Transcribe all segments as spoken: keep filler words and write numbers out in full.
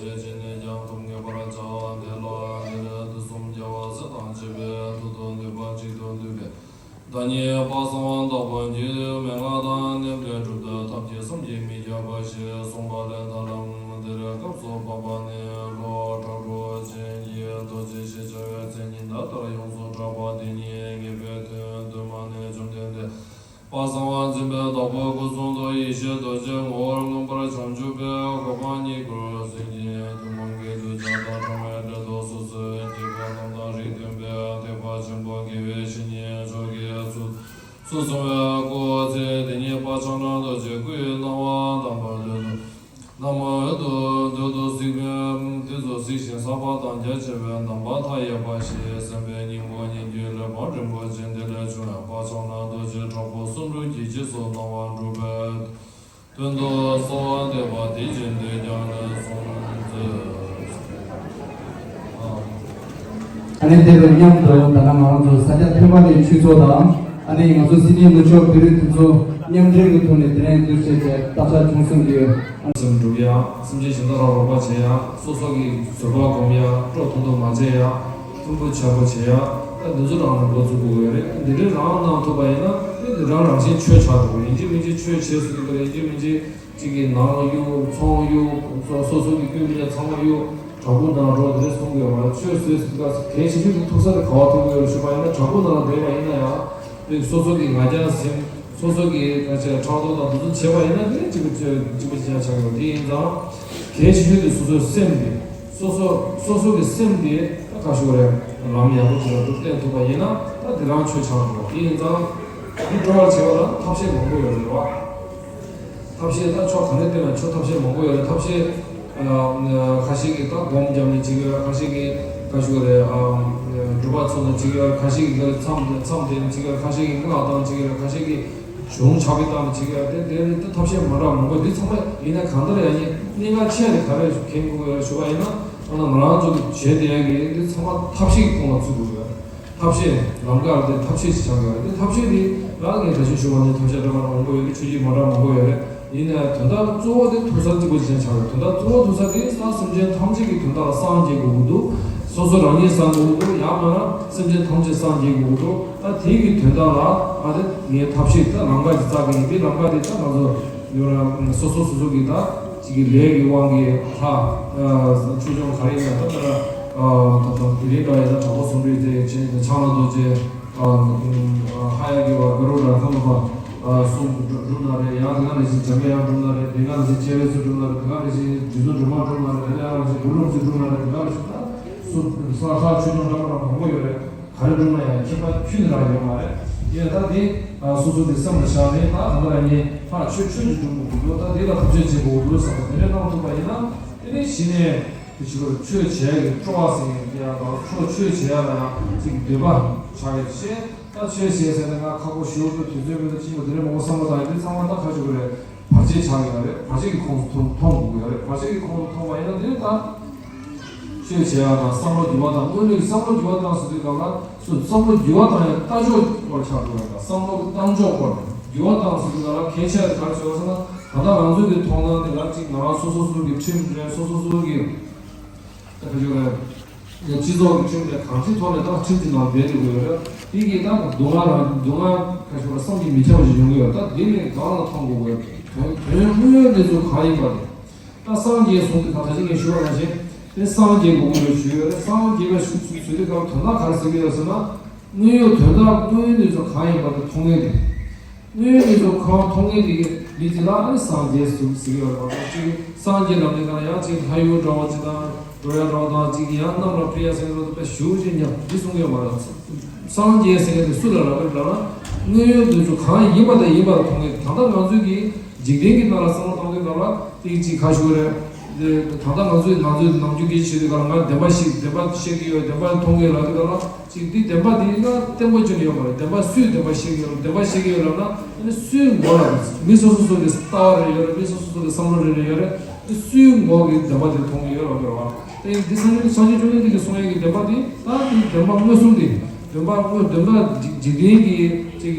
ཞེས་བྱས་ནས་ཀྱང་ཐུགས་མཉེས་པར་བྱ། དེ་ལ་དེར་དུས་གསུམ་རྒྱལ་བ་སྲས་དང་བཅས་པས་ཐུགས་དང་འདུས་པ་གཅིག་ཏུ་བསྡུས་པའི་བདག་ཉིད་དཔལ་གསང་བ་དྭགས་པོ་རྒྱུད་མན་ངག་དང་མཉམ་པའི་སྒྲུབ་ཐབས་ཐབས་ཀྱི་བསམ་གྱིས་མི་ཁྱབ་པ་ཞེས་གསུངས་པ་ལས། ད་ལམ་འདིར་སྐབས་སུ་བབ་པ་ནི་ལྷོ་བྲག་འགོ་ཅན་གྱི་རྡོ་རྗེ་ཞེས་བྱ་བའི་མཚན་ཉིད་ད་ལྟར་ཡོངས་སུ་གྲགས་པ་དེ་ཉིད་ངེས་པའི་དོན་བསྡུ་མ་ནས་བཅོམ་ལྡན་འདས་དཔལ་གསང་བ་འཛིན་པའི་བདག་པོ་སྐུ་གསུང་ཐུགས་ཡེ་ཤེས་རྡོ་རྗེ་ངོ་བོར་མངོན་པར་བྱང་ཆུབ་པའི་གོ་འཕང་ཉིད་སྐུར་གསལ་གྱི་ཐུན་མོང་གི་གདུལ་བྱ་དང་གྲངས་མེད་བསྒྲལ་དུ་སོ་སོའི་དགེ་བའི་ལམ་དང་རིགས་མཐུན་པའི་ཐེག་པ་ཆེན་པོ་དགེ་བའི་བཤེས་གཉེན་མཆོག་གིས་ཚུར་གསུངས་པའི་སྐུ་ཚེ་འདི་ཉིད་དཔལ་ཕྱག་ན་རྡོ་རྗེ་སྐུ་ཡི་སྣང་བ་དམ་པ་དོན་དུ། ནམ་འོད་དུ་འདོད་དུ་གཟིགས་པའི་དུས་སུ་གཟིགས་ཤིང་བསགས་པ་དང་རྒྱ་ཆེ་བའི་གདམས་པ་མཐའ་ཡས་པ་ཞེས་སེམས་དཔའི་སྙིང་པོ་ཉིད་ཀྱི་གླེགས་བམ་རིན་པོ་ཆེ་འདི་ལས་བྱུང་བའི་དཔལ་ཕྱག་ན་རྡོ་རྗེ་དྲག་པོ་གསུམ་དྲུག་གི་རྗེས་སུ་གནང་བ་འགྲུབ་པའི་དོན་དུ་གསོལ་བ་འདེབས་པ་འདི་བཞིན་དུ་ཀྱང་ལན་གསུམ་མཛོད། ཨ་ནི་དེ་དང་མཉམ་དུ་ད་ལྟ་ང་རང་ཚོ་ས་སྐྱ་ཐེག་པ་ནས་ཆོས་ཚོགས་དང་ཨ་ནི་ང་ཚོ་སིད་ནི་ནུབ་ཕྱོགས་བོད་རིགས་མཐུན་ཚོགས་མཉམ་འབྲེལ་གྱི་ཐོག་ནས་དེ་རིང་འདུ་བྱེད་ཀྱི་བརྟག་དཔྱད་ཅུང་ཟད་ཀྱི། སེམས་སྒྲུབ་ཡ། སེམས་ཅན་གཞན་དག་ལ་རོགས་པ་བྱེད་ཡ། སོ་སོ་གི་བཟོད་པ་སྒོམ་ཡ། སྤྲོ་ཐུང་ཐུང་མ་བྱེད་ཡ། མཐུན་པོ་བྱ་པོ་བྱེད་ཡ། ད་འདི་ཚོ་རང་ལ་འགོ་ཚུགས་དགོས་ཡོད་རེད། འདི་འདྲའི་རང་གནང་ཐུབ་པ་ཡིན་ན་དེ་འདི་རང་རང་བཞིན་ཆོས་ཆགས་འགྲོ་གི། ཡིན་གཅིག་མིན་གཅིག་ཆོས་བྱེད་སྲིད་ཀྱི་འདུག་ཡིན་གཅིག་མིན་གཅིག་གཅིག་གི་ནང་གཡུག་ཚོང་གཡུག་སོ་སོ་སོ་གི་སྐྱོན་མི་ཉག་ཚང་མ་གཡུག་དྲག་པོ་ནང་འགྲོ་དེ་གསུང་གི་ཡོད་མ་རེད། ཆོས་བཟོས་ཟིན་ག་གལ་ཆེ་ཤོས་དེ་ཐུག་ས་དེ་ག་བ་ཐུག་གི་ཡོད་རེད་ཞུས་པ་ཡིན་ན་དྲག་པོ་ནང་བསྡད་པ་ཡིན་ན་ཡང་དེ་སོ་སོ་གི་ང་རྒྱལ་སེམས་སོ་སོ་གི་ཕྲག་དོག་དང་དེ་ཚོ་བྱས་པ་ཡིན་ན་དེ་གཅིག་པ་གཅིག་པ་གཅིག་ཆགས་ཡོད། དེ་ཡིན་ཙང་གལ་ཆེ་ཤོས་དེ་སོ་སོའི་སེམས་དེ་སོ་སོ་སོ་སོ་གི་སེམས་དེ་ད་ག་ཞུ་རེད། ལམ་ཡག་པོ་ཅིག་ལ་འགྲོ་བསྟན་ཐུབ་པ་ཡིན་ན་ད་དེ་རང་ཆོས་ཆགས་འགྲོ། དེ་ཡིན་ཙང་དེ་འགྲོ་བར་བྱེད་པ་ལ་ཐབས་ཤེས་མང་པོ་ཡོད་རེད་བ། ཐབས་ཤེས་ད་ཕྱོགས་ག་ནས་བལྟས་ན་ཕྱོགས་ཐབས་ཤེས་མང་པོ་ཡོད་རེད། ཐབས་ཤེས་ཁ་ཤས་ཀྱིས་ད་སྒོམ་བརྒྱབ་ནས་བྱེད་ཀྱི་ཡོད། ཁ་ཤས་ཀྱིས་ཁ་ཤས་རེད་སྒྲུབ་པ་ཚོགས་ནས་བྱེད་ཀྱི་ཡོད། ཁ་ཤས་ཀྱིས་མཚམས་མཚམས་བསྡད་ནས་བྱེད་ཀྱི་ཡོད། ཁ་ཤས་ཀྱིས་སྔགས་བཏང་བྱེད་ཀྱི་ཡོད། ཁ་ཤས་ཀྱིས་གཞུང་ཕྱག་དཔེ་བཏང་ནས་བྱེད་ཀྱི་ཡོད། དེ་དེ་ནི་ད་ཐབས་ཤེས་མ་འདྲ་མང་པོ་འདི་ཚང་མ་ཡིན་ན་གང་ལྟར་ཡང་ནི་གནད་འགག་ཆེ་རེད། ག་རེ་མཁྱེན་དགོས་ཡོད་ཞུ་བ་ཡིན་ན་ད་ང་རང་ཚོ་གི་བྱེད་བསྡད་ཡག་གི་འདི་ཚང་མ་ཐབས་ཤེས་ཀྱི་ཁོངས་ལ་ཚུད་དགོས་ཡོད། ཐབས་ཤེས་ལམ་ཁ་དེ་ཐབས་ཤེས་ཤིག་ཆགས་ཡོད་རེད། དེ་ཐབས་ཤེས་དེ་ལ་ངས་ད་ཅི་ཞུ་བ་ནི་ཐབས་ཤེས་འདྲ་མ་འདྲ་མང་པོ་ཡོད་རེད། ཆོས་བརྒྱུད་མ་འདྲ་མང་པོ་ཡོད་རེད། ཡིན་ནའང་དོན་དག་གཙོ་བོ་དེ་ཐུག་ས་གཅིག་པ་ཅིག་ཆགས་ཡོད། དོན་དག་གཙོ་བོ་ཐུག་ས་དེ་ད་སེམས་ཅན་ཐམས་ཅད་ཀྱི་དོན་དག་ལ་སངས་རྒྱས་དགོས་ཀྱི་འདུག་སོ་སོ་རང་ཉིད་སངས་དགོས་ཀྱི་འདུག་ཡང་མིན་ན་སེམས་ཅན་ཐམས་ཅད་སངས་རྒྱས་དགོས་ཀྱི་འདུག་ད་དེ་གི་དོན་དག་ལ་ཨ་དེ་ངས་ཐབས་ཤེས་ད་ལམ་ཁ་ཅིག་བཙལ་གི་ཡིན། དེ་ལམ་ཁ་དེ་ད་ང་ཚོ་ཡོད་ན་སོ་སོ་སོ་སོ་གི་ད། གཅིག་གི་ལས་ཀྱི་དབང་གིས་ལྷ། ཆོས་སྐྱོང་ག་རེ་ཡིན་ན་ད་ལྟ་ད་ལྟ་དེ་རིང་འདྲ་ཡིན་ན་དྲག་པོ་ཟུང་འབྲེལ་དེ་བྱས་ནས་ཕྱག་ན་རྡོ་རྗེ། ཧ་ཡང་གི་བ་ག་རུ་ར་ཁ་ལོ་པ་གསུམ་སྒྲུབ་ན་རེད། ཡང་དེ་ག་ནང་བཞིན་འཇམ་དཔལ་དབྱངས་སྒྲུབ་ན་རེད། དེ་ག་ནང་བཞིན་སྤྱན་རས་གཟིགས་སྒྲུབ་ན་རེད། དེ་ག་ནང་བཞིན་རྗེ་བཙུན་སྒྲོལ་མ་སྒྲུབ་ན་རེད། དེ་ག་ནང་བཞིན་གུ་རུ་རིན་པོ་ཆེ་སྒྲུབ་ན་རེད། དེ་ག་ནང་བཞིན་ད་སུ་ས་ལྷ་ཆོས་སྐྱོང་འདྲ་མ་འདྲ་མང་པོ་ཡོད་རེད། ག་རེ་སྒྲུབ་ན་ཡང་ཁྱད་པར་ཁྱོན་ནས་རག་ཡོད་མ་རེད། ཡིན་ད་དེ་སོ་སོ་དེ་སེམས་ལ་བཞག་ནས་ད་ད་ལྟ་རང་ཉིད་ཕར་ཆོས་ཆོས་ཀྱི་སྒྲུབ་དགོས་འདུག་ད་དེ་ལ་ཐུགས་རྗེ་ཆེ་དགོས་འདུག་བསམ་པ་དེ་འདྲ་གནང་ཐུབ་པ་ཡིན་ན་དེ་ནས་གཞི་ནས་དེ་ཕྱི་རོལ་ཆོས་བྱེད་ཡ་གི་སྤྲོ་བ་ཟེར་ཡ་དང་ཆོས་ཆོས་བྱེད་ཡ་ལ་ཡང་ཅིག་འདོད་པ་ཆགས་ཡ་ཆེ། ད་ཆོས་བྱེད་ཟེར་ནས་ང་ཁག་པོ་ཞེ་པོ་དུས་ཚོད་མེད་ན་ཅི་མོ་དེ་འདྲ་མང་པོ་བསམ་བློ་བཏང་ཡ་དེ་ཚང་མ་ད་ཁ་ཆུ་གི་རེད། བར་ཆད་ཆགས་ཡོད་རེད། བར་ཆད་ཀྱི་ཁོངས་སུ་མཐོང་མཐོང་དགོས་ཡོད་རེད། བར་ཆད་ཀྱི་ཁོངས་སུ་མཐོང་བ་ཡིན་ན་དེ་ནི་ད་ཆོས་བྱེད་ཡག་དང་བསམ་བློ་འགྱུར་བ་དང་། དངོས་གནས་བསམ་བློ་འགྱུར་བ་བཏང་ཟེར་དུས་སྒང་ལ་སུ་བསམ་བློ་འགྱུར་བ་བཏང་ཡག་ལྟ་ཕྱོགས་སྐོར་ཆགས་འགྲོ་ཡག་དང་། བསམ་བློ་གི་བཏང་ཕྱོགས་སྐོར་འགྱུར་བ་བཏང་ཟེར་དུས་སྒང་ལ་གལ་ཆེ་བ་དེ་ག་རེ་ཟེར་བ་ཟེར་ན། ད་ལྟ་ང་ཚོའི་གི་མཐོང་སྣང་དེ་ལ་གཅིག་ང་རང་སོ་སོ་སོ་གི་ཁྲིམས་རེད། སོ་སོ་སོ་གི་ད་ག་ཞུ་རེད། སྤྱི་ཚོགས་ཀྱི་ཁྲིམས་དེ་གང་ཅིའི་ཐོག་ནས་ད་ཁྲིམས་ཀྱི་ནང་སྦས་འགྲོ་གི་ཡོད་རེད། དེ་གིས་ད་སྡུག་བསྔལ་རང་སྡུག་བསྔལ་ག་ཞུ་རེད། བསམ་གྱིས་མི་ཁྱབ་པ་ཞིག་ཡོང་གི་ཡོད། ད་དེ་ནས་གང་ལ་མཐོང་དགོས་དགོས། དོན་དོན་དངོས་ཡོད་གནས་ཚུལ་གང་ཡིན་པ་དེ། ད་སངས་རྒྱས་གསུངས་དུས་ད་ད་ཅི་ངས་ཞུས་པ་ནང་བཞིན་དེ་སངས་རྒྱས་དགོས་ཀྱི་ཡོད་ཞུས་ཡོད་རེད། སངས་རྒྱས་པའི་ཞུ་ཞུ་དུས་སྐབས་དོན་དག་ག་རེ་ཟེར་གྱི་ཡོད་ཟེར་ན། དངོས་ཡོད་དོན་དག་དངོས་ཡོད་གནས་ཚུལ་གང་ཡིན་པ་དེ་མཐོང་མཁན་དེ། དངོས་ཡོད་གནས་ཚུལ་གང་མཐོང་མཁན་དེ་གི་མི་དེ་ལ་ཨ་ནི་སངས་རྒྱས་ཟེར་ཟེར་གྱི་ཡོད་རེད་པ། ད་ཅིག་སངས་རྒྱས་ལབ་ནས་གང་ཡང་ཅིག་ལྷ་ཡུལ་འདྲ་བོ་ཅིག་དང་འགྲོ་ཡ་འདྲ་བོ་དང་། ཅིག་ཡང་གནམ་ལ་འཕུར་ཡ་ཟེར་མཁན་དེ་ཞུ་ཅིག་ཉག་འདི་གསུང་གི་ཡོད་མ་རེད། སངས་རྒྱས་ཟེར་མཁན་དེ་སུ་ལ་རག་གི་རེད་ལབ་ན། དངོས་ཡོད་གནས་ཚུལ་གང་ཡིན་པ་དང་ཡིན་པར་མཐོང་མཁན་དེ། ད་ལྟ་ང་ཚོས་ཀྱི་འཇིག་རྟེན་གྱི་ནང་ལ་བསམ་བློ་བཏང་དུས་སྐབས་ལ་ཏིག་ཅིག་ག་ཞུ་རེད། དེ་ད་ལྟ་ང་ཚོས་ང་ཚོའི་ནམ་རྒྱུན་སྐད་ཆ་བཤད་དུས་སྐབས་ལ་ང་བདེན་པ་ཞིག་བདེན་པ་བཤད་ཀྱི་ཡོད། བདེན་པ་མཐོང་གི་ཡོད་ལབ་དུས་སྐབས་ལ་ཅིག་འདི་བདེན་པ་འདི་ང་བརྟན་པོ་བྱུང་ཡོད་མ་རེད། བདེན་པ་སུས་བདེན་པ་བཤད་ཀྱི་ཡོད། བདེན་པ་བཤད་ཀྱི་ཡོད་ལབ་ན་ཨ་ནི་སུའི་མགོ་ལ་མི་སོ་སོ་སོ་གི་ལྟ་བ་རེ་ཡོད་རེད། མི་སོ་སོ་སོ་གི་བསམ་བློ་རེ་རེ་ཡོད་རེད། ཨ་ནི་སུའི་མགོ་གི་བདེན་པ་དེ་མཐོང་གི་ཡོད་ལབ་དགོས་རེད་བ། དེ་འདི་སངས་རྒྱས་སངས་རྒྱས་བཅོམ་ལྡན་འདས་ཀྱིས་གསུངས་ཡས་ཀྱི་བདེན་པ་འདི་ད་འདི་བདེན་པ་མངོན་སུམ་འདི་བདེན་པ་དངོས་བདེན་པ་འཇིག་འཇིག་རྟེན་གྱི་ཅིག་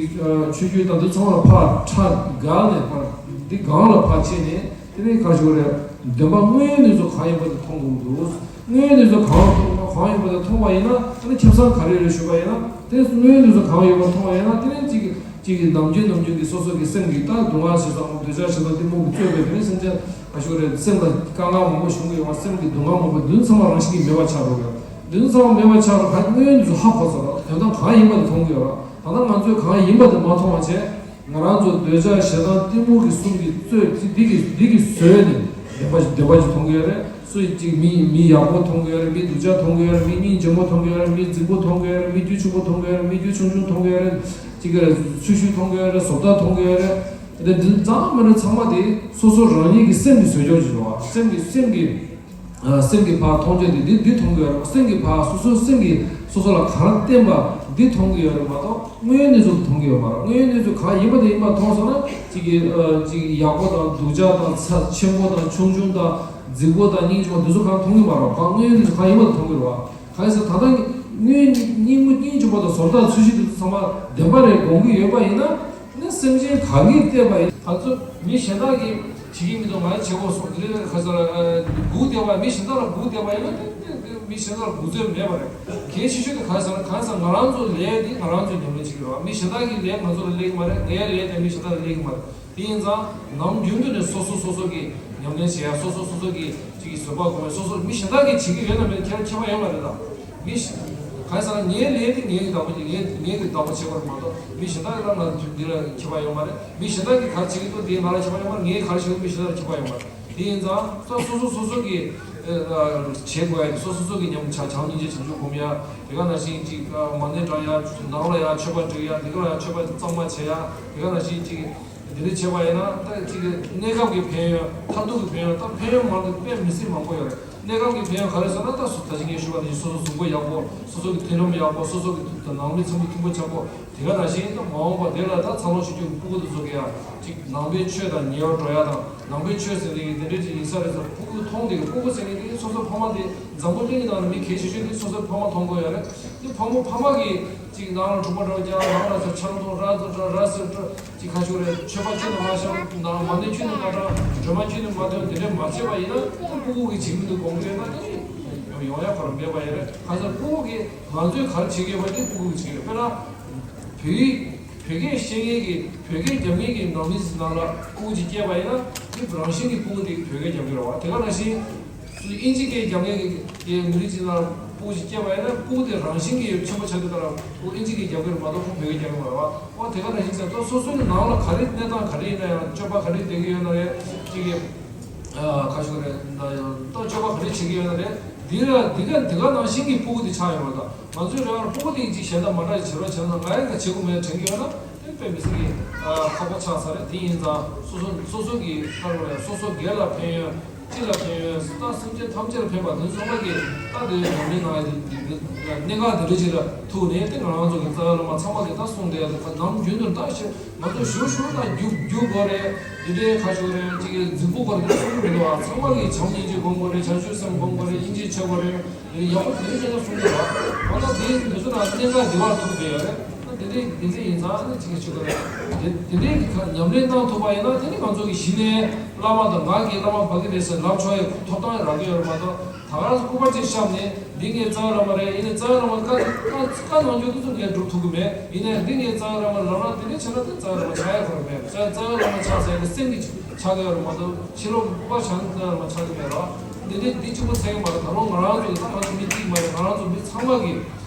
ཆོས་བརྒྱུད་དང་འདི་ཚང་མ་ལ་ཕར་ཁྲ་བརྒལ་ནས་ཕར་འདི་སྒང་ལ་ཕར་ཕྱིན་ནས། དེ་ དེ་ནི་ག་ཞུ་རེད། བདེན་པ་དངོས་ཡོད་གནས་ཚུལ་གང་ཡིན་པ་དེ་མཐོང་དགོས་འདུག་དངོས་ཡོད་གནས་ཚུལ་གང་མཐོང་གང་ཡིན་པ་དེ་མཐོང་བ་ཡིན་ན། དེ་ནི་ཁེ་བཟང་ག་རེ་རེད་ཞུས་པ་ཡིན་ན། དེ་དངོས་ཡོད་གནས་ཚུལ་གང་ཡོད་པ་མཐོང་བ་ཡིན་ན། དེ་ནི་གཅིག་གིས་གཅིག་གིས་ནམ་རྒྱུན་ནམ་རྒྱུན་གྱི་སོ་སོ་གི་སེམས་ཀྱི་ད་སྡུག་བསྔལ་ཞེ་སྡང་འདོད་ཆགས་ཞེ་སྡང་གཏི་མུག་གིས་གཙོས་པའི་དེ་ནི་སེམས་ཅན་ག་ཞུ་རེད། སེམས་ལ་དཀའ་ངལ་མང་པོ་བྱུང་གི་ཡོད་པ། སེམས་ཀྱི་སྡུག་བསྔལ་མང་པོ་འདི་ཚང་མ་རང་བཞིན་གྱིས་མེད་པ་ཆགས་འགྲོ་གི་ཡོད། འདི་ཚང་མ་མེད་པ་ཆགས་རོགས་ག་དངོས་ཡོད་གནས་ཚུལ་ཧ་གོ་ཚར་རོགས། དོན་དག་གང་ཡིན་པ་དེ་མཐོང་གི་ཡོད་རོགས། ད་ལྟ་ང་ཚོས་གང་ཡིན་པ་དེ་མ་མཐོང་བ་བྱས། ང་རང་ཚོ་འདོད་ཆགས་ཞེ་སྡང་གཏི་མུག་གི་གསུམ་གྱིས་གཙོས་ཅི་འདི་གི་འདི་གི་བཟོས་ནས་བདེན་པ་ཞིག་བདེན་པ་ཞིག་མཐོང་གི་ཡོད་རེད། སུ་ཡིན་གཅིག་མི་མི་ཡག་པོ་མཐོང་གི་ཡོད་རེད། མི་སྡུག་ཅག་མཐོང་གི་ཡོད་རེད། མི་སྙིང་རྗེ་མོ་མཐོང་གི་ཡོད་རེད། མི་རྫིག་པོ་མཐོང་གི་ཡོད་རེད། མི་རྒྱུ་ཆུང་པོ་མཐོང་གི་ཡོད་རེད། མི་རྒྱུ་ཆུང་ཆུང་མཐོང་གི་ཡོད་རེད། གཅིག་གི་རེད། ཆུ་ཤུལ་མཐོང་གི་ཡོད་རེད། བཟོ་ལྟ་མཐོང་གི་ཡོད་རེད། དེ་འདི་ཚང་མ་རེད། ཚང་མ་དེ་སོ་སོ་རང་ཉིད་ཀྱི་སེམས་ཀྱི་བཟོས་ཆོག་ཅིག་རེད་བ། སེམས་ཀྱི་སེམས་ཀྱི་ཨ། སེམས་ཀྱི་ཕར་མཐོང་ཆོས་དེ་འདི་འདི་མཐོང་གི་ཡོད་རེད། སེམས་ཀྱི་ཕར་སོ་སོའི་སེམས་ཀྱིས་སོ་སོ་ལ་གང་བསྟན་པ་འདི་མཐོང་གི་ཡོད་རེད་མ་གཏོགས། དངོས་ཡོད་གནས་ཚུལ་མཐོང་གི་ཡོད་མ་རེད། དངོས་ཡོད་གནས་ཚུལ་གང་ཡིན་པ་དེ་ཡིན་པ་མཐོང་སོང་ན། གཅིག་གིས་ཨ། གཅིག་ཡག་པོ་དང་སྡུག་ཅག་དང་ཚ་ཆེན་པོ་དང་ཆུང་ཆུང་དང་རྫིག་པོ་དང་སྙིང་རྗེ་མོ་འདི་ཚོ་གང་མཐོང་གི་མ་རེད། གང་དངོས་ཡོད་གནས་ཚུལ་གང་ཡིན་པ་དེ་མཐོང་གི་རེད་བ། གང་ཡིན་ཟེར་ད་ལྟ་དངོས་སྙིང་རྗེ་མོ་དང་བཟོ་ལྟ་ཚུལ་བཞིན་དེ་ཚོ་ཚང་མ་བདེན་པ་རེད་དགོངས་ཀྱི་ཡོད་པ་ཡིན་ན། ནི་སེམས་ཅན་གང་གིས་བལྟས་པ་ཡིན། ད་ཚོ་མི་གཞན་དག་གིས་བྱེད་ཀྱི་མི་འདུག་ང་བྱེད་དགོས་སོང་། དེ་ལས་ཁ་སང་ལ་སྒུག་བསྡད་པ། མི་གཞན་དག་ལ་སྒུག་བསྡད་པ་ཡིན་ན། དེ་དེ་མི་གཞན་དག་ལ་སྒུག་རྩོད་མེད་པ་རེད། གལ་ཆེ་ཤོས་དེ་ག་རེ་ཟེར་ན། གང་ཟེར་ན་ང་རང་ཚོ་ལས་དེ་ང་རང་ཚོས་ཉམས་ལེན་བྱེད་ཀྱི་རེད་བ། མི་གཞན་དག་གི་ལས་ང་ཚོ་ལ་སླེབས་ཀྱི་མ་རེད། ངའི་ལས་དེ་མི་གཞན་དག་ལ་སླེབས་ཀྱི་མ་རེད། དེ་ཡིན་ཙང་ནམ་རྒྱུན་དུ་ནས་སོ་སོ་སོ་སོ་གི་ཉམས་ལེན་བྱེད་ཡ། སོ་སོ་སོ་སོ་གི་གཅིག་གི་བཟོད་པ་སྒོམ་ཡ། སོ་སོ་མི་གཞན་དག་གིས་བྱེད་ཀྱི་ཡོད་ན་མེད་ན་ཁྱེད་རང་ཁྱད་པར་ཡོད་མ་རེད་ད། མི་གཞན་གང་ཟེར་ན་ངའི་ལས་དེ་ངའི་གི་བདག་པོ་ཅིག་ངའི་ངའི་གི་བདག་པོ་བྱེད་པར་མ་གཏོགས། མི་གཞན་དག་གིས་ལ་ང་འདི་ལ་ཁྱད་པར་ཡོད་མ་རེད། མི་གཞན་དག་གིས་ག་རེ་བྱེད་ཀྱི་འདུག་དེ་ང་ལ་ཁྱད་པར་ཡོད་མ་རེད། ངས་ག་རེ་བྱེད་ཀྱི་མི་གཞན་དག་ལ་ཁྱད་པར་ཡོད་མ་རེད། དེ་ཡིན་ཙང་སོ་སོ་སོ་སོ་གིས་ཨ། བྱེད་དགོས་ཡ་དེ་སོ་སོ་སོ་གི་ཉམས་བྱ་བྱམས་སྙིང་རྗེ་བྱང་ཆུབ་སྒོམ་ཡ། དེ་ག་ནང་བཞིན་ཅིག་མ་ཎི་བགྲང་ཡ། ནང་ལ་ཡ་མཆོད་པ་སྒྲིག་ཡ། དེ་ག་ལ་ཡ་མཆོད་པ་གཙང་མ་བྱེད་ཡ། དེ་ག་ནང་བཞིན་ཅིག་འདི་འདྲ་བྱས་པ་ཡིན་ན་ད་ཅིག་གནས་སྐབས་ཀྱི་ཕན་ཡོན། མཐར་ཐུག་གི་ཕན་ཡོན། ད་ཕན་ཡོན་མང་པོ་དཔེ་མི་སྲིད་མང་པོ་ཡོད་རེད། གནས་སྐབས་ཀྱི་ཕན་ཡོན་ག་རེ་ཟེར་ན། ད་སོ་ད་ཅི་ངས་ཞུས་པ་ནང་བཞིན་སོ་སོ་གཟུགས་པོ་ཡག་པོ། སོ་སོ་གི་མཐུན་ལམ་ཡག་པོ། སོ་སོ་གི་མཐུན་ནང་མི་ཚང་མ་མཐུན་པོ་ཆགས་པོ། དེ་ག་ནང་བཞིན་ད་མ་འོངས་པ་དེ་ལ་ད་འཚར་ལོངས་བྱེད་རྒྱུ་གི་སྤུ་གུ་དེ་ཚོ་གི་ཡ་ཅིག་ནང་པའི་ཆོས་དང་ཉེ་བར་འགྲོ་ཡ་དང་། ནང་པའི་ཆོས་ཟེར་ནས་དེ་འདྲ་ཅིག་ཡིན་ས་རེད་ཟེར། སྤུ་གུ་མཐོང་དེ་གི་སྤུ་གུ་ཟེར་ནས་དེ་སོ་སོ་ཕ་མ་དེ། འཛམ་བུ་གླིང་གི་ནང་ལ་མི་གལ་ཆེ་ཤོས་དེ་སོ་སོའི་ཕ་མ་མཐོང་དགོས་ཡ་རེད། དེ་ཕ་མ་ཕ་མ་གིས་ཅིག་ནང་ལ་འཁྲུག་པ་འགྲོ་རྒྱག་ནང་ལ་ཆང་འཐུང་། ར་ར་ར་ཟེར་འགྲོ། ཅིག་ག་ཞུ་རེད། མཆོད་པ་ཁྱོན་ནས་མ་བཤམས། ནང་མ་ཎི་ཁྱོན་ནས་མ་བགྲང་། སྒྲོལ་མ་ཁྱོན་ནས་མ་འདོན། དེ་འདྲས་མ་བྱས་པ་ཡིན་ན། སྤུ་གུ་གིས་བྱེད་མི་འདུག་དགོངས་ཀྱི་ཡོད་ན་དེ་ཡོང་ཡ་ཁོ་རང་མེད་པ་ཡིན་རེད། གང་ཟེར་སྤུ་གུ་གིས་ང་ཚོས་ག་རེ་བྱེད་ཀྱི་ཡོད་པ་དེ་སྤུ་གུ་གིས་བྱེད་ཀྱི་ཡོད། དཔེར་ན་བོད་ཡིག་བོད་སྐད་ཤེས་མཁན་གྱི་བོད་སྐད་རྒྱབ་མཁན་གྱི་ནང་མི་ནང་ལ་སྤུ་གུ་ཅིག་སྐྱེས་པ་ཡིན་ན། དེ་རང་བཞིན་གྱིས་སྤུ་གུ་དེ་བོད་སྐད་རྒྱབ་ཀྱི་རེད་བ། དེ་ག་ནང་བཞིན། སུ་ཨིན་ཇི་སྐད་རྒྱབ་མཁན་གྱི་མི་རིགས་ཅིག་ལ་སྤུ་གུ་ཅིག་སྐྱེས་པ་ཡིན་ན། སྤུ་གུ་དེ་རང་བཞིན་གྱིས་ཆེན་པོ་ཆགས་དུས་ལྟར་ཁོ་ཨིན་ཇི་སྐད་རྒྱབ་ཀྱི་རེད་མ་གཏོགས་ཁོ་བོད་སྐད་རྒྱབ་ཀྱི་མ་རེད་བ། འོ་དེ་ག་ནང་བཞིན་ཟེར་ཏོ། སོ་སོའི་ནང་ལ་ག་རེ་གནས་སྟངས་ག་རེ་ཡིན་ན་ཡང་། སྤྱོད་པ་ག་རེ་བསྡད་ཀྱི་ཡོད་ན་རེད། ཅིག་གི་ཨ་ཁ་ཤོ་རེད། ད་ཡང་ད་སྤྱོད་པ་ག་རེ་བྱེད་ཀྱི་ཡོད་ན་རེད། འདི་ལ་འདི་ག་འདི་ག་ནང་བཞིན་གྱི་སྤུ་གུ་དེ་ཆགས་ཡོད་མ་རེད། ད་ང་ཚོའི་རེ་བར་སྤུ་གུ་དེ་ཅིག་གཞན་དང་མ་འདྲ་བ་བྱེད་རོགས་བྱས་ན། ང་ཡང་ད་བྱེད་དགོས་མེད་དྲན་གྱི་ཡོད་ན། དེ་དཔེ་མི་སྲིད་ཀྱི་ཨ་ཁག་པོ་ཆགས་ས་རེད། དེ་ཡིན་ཙང་སོ་སོ་སོ་སོ་གི་ཁ་ལོ་རེད། སོ་སོ་སྒེར་ལ་ཕན་ཡོན། སྤྱི་ལ་ཕན་ཡོན། ད་སེམས་ཅན་ཐམས་ཅད་ལ་ཕན་པ་དེ་ཚང་མ་གི་ད་དེ་ཉམས་ལེན་གནང་ཡ་དེ་དེ་གནད་འགག་དེ་འདྲ་ཅིག་ལ་ཐུག་ནས། དེ་ང་རང་ཚོ་གི་རྩ་བའི་བླ་མ་ཚང་མ་གི་ད་གསུང་བསྡད་ཡ་དེ་ནམ་རྒྱུན་དུ་ད་ཤེས། ང་ཚོ་ཞུ་ཞུ་ན་རྒྱུ་རྒྱུ་དགོས་རེད། དེ་འདྲའི་ཁ་ཤོ་རེད། ཅིག་གི་རྫིག་པོ་དགོས་རེད། དེ་གསུང་གི་མི་འདུག་ཨ། ཚང་མ་གི་བྱམས་སྙིང་རྗེ་སྒོམ་དགོས་རེད། བྱང་ཆུབ་སེམས་སྒོམ་དགོས་རེད། སྙིང་རྗེ་ཆེ་དགོས་རེད། ཡག་པོ་དེ་འདྲ་བྱས་ན་གསུང་གི་རེད། འོ་ན་དེ་འདི་ཚོ་ན་གནད་འགག་འདི་བར་ཐུག་བསྡད་ཡོད་རེད། ད་དེ་འདྲའི་འདི་འདྲ་ཡིན་ཙང་ནི་ཅིག་ཆོས་ག་རེད། དེ་དེ་འདྲའི་གི་ཁ་ཉམས་ལེན་གནང་ཐུབ་པ་ཡིན་ན། དེ་ནི་ང་ཚོ་གི་གཞི་ནས་བླ་མ་དང་། ང་གི་བླ་མ་ཕ་གི་རེད་ཟེར་ལབ་ཆོག་ཡ་ཐོབ་ཐང་རག་གི་ཡོད་རེད་མ་གཏོགས། ད་ག་རང་སྐུ་པར་ཅིག་བཤམས་ནས་འདི་ངའི་རྩ་བའི་བླ་མ་རེད། ཡིན་ནའི་རྩ་བའི་བླ་མ་བཀའ་བཀའ་བཀའ་གནང་རྒྱུ་དེ་ཚོ་ངས་སྒྲུབ་ཐུབ་ཀྱི་མེད། ཡིན་ནའི་འདི་ངའི་རྩ་བའི་བླ་མ་ལབ་ན་དེ་འདྲ་བྱས་ན་དེ་རྩ་བའི་བླ་མ་ཆགས་ཡ་ཁོ་རང་མེད། རྩ་རྩ་བའི་བླ་མ་ཆགས་ཟེར་ནས་སེམས་ཀྱི་ཆགས་ཀྱི་ཡོད་རེད་མ་གཏོགས། ཕྱི་ལོགས་སྐུ་པར་བཞག་ན་རྩ་བའི་བླ་མ་ཆགས་ཀྱི་མེད་རོ། འདི་འདྲ་འདི་གཅིག་པོ་ཚད་ཀྱི་མ་རེད། ད་རུང་ང་རང་ཚོ་ད་ང་ཚོ་མི་གཅིག་མ་རེད། ང་རང་ཚོ་མི་ཚང་མ་གིས་